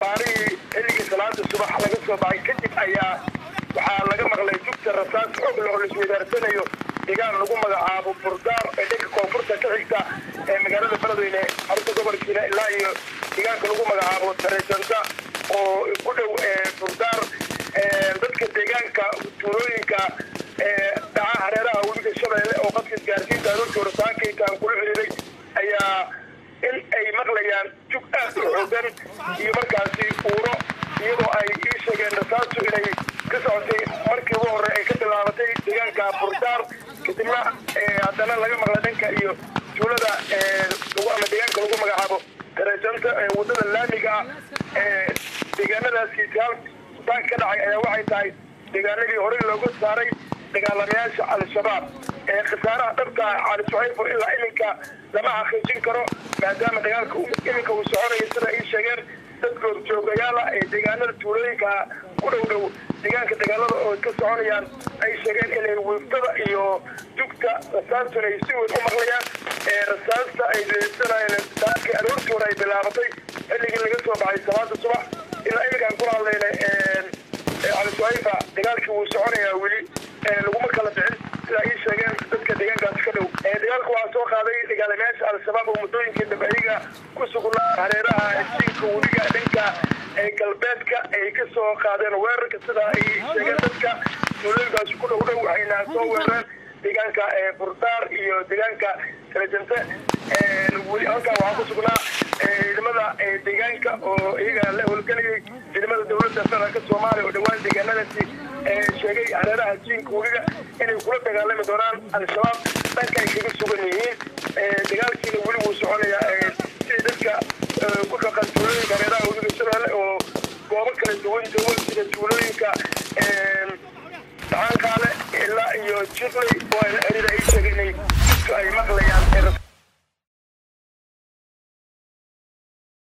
Abaarihii xilligii salaada subax laga soo baxay kadib ayaa waxaa laga maqlay jugta rasaas xoog leh oo la isweydaarsanayo deegaan lagu magacaabo Burdaar ee dhanka koonfurta ka xigta ee magaalada Beledweyne, xarunta gobolkiina, ilaa iyo deegaanka lagu magacaabo Tareejanta oo ku dhow Burdaar. Dadka deegaanka tuulooyinka dhaca hareeraha webiga Shabeelle oo qadka isgaarsiinta aroortii hore saakaytaan kula xiriiray ayaa in ay maqlayaan jug aad u xoogan iyo markaasi uuro, iyadoo ay ii sheegeen rasaastu inay ka socotay markii ugu horey ay ka bilaabatay deegaanka Burdaar, kadibna haddana laga maqlay dhanka iyo tuulada ama deegaanka lagu magacaabo Tareejanta ee waddada laamiga ah. Ee deegaanadaasi dagaalka ka dhacay ayaa waxay tahay deegaanadii horey looga saaray dagaalamayaasha Al-Shabaab. Ee khasaaraha dhabta, Cali Suxayfo, ilaa iminka lama xaqiijin karo maadaama dagaalka iminka uu soconayo, sida ay sheegeen dad goobjoogayaala ee deegaanada tuulooyinka ku dhow dhow deegaanka dagaalada oo ka soconayaan ay sheegeen inay wiiftada iyo jugta rasaastuna ay si weyn u maqlayaan. Ee rasaasta ay dhegeysanayeen saakii aroortii hore ay bilaabatay xilligii laga soo baxay salaada subax ilaa iminkaan kula hadlayna, Cali Suxayfa, dagaalkii wuu soconayaa weli, laguma kala bixin sida ay sheegeen dadka deegaankaasi ka dhow. Dagaalka waxaa soo qaaday dagaalamayaasha Al-Shabaab oo muddooyinkii dambe ayaga ku sugnaa hareeraha jiinka webiga dhanka galbeedka ay ka soo qaadeen weerarka, sida ay sheegeen dadka tuulooyinkaasi ku dhow dhow, waxayna soo weerareen deegaanka Burdaar iyo deegaanka Tarajante. Weli halkaa waxaa ku sugnaa ciidamada deegaanka oo iyaga la howlgelayay ciidamada dowladda federaalka Soomaaliya oo dhawaan deegaanadaasi sheegay hareeraha jiinka webiga inay kula dagaalami doonaan Al-Shabaab dhanka ay kaga sugan yihiin. Dagaalkiina weli wuu soconayaa, sidii dadka ku dhaqan tuulooyinka hareeraha webiga Shabeelle oo goobo kala duwan joogo, sida tuulooyinka Dhacaankaale ilaa iyo Jiqley oo ay la xiriira ay sheegeen inay jidka ay maqlayaan.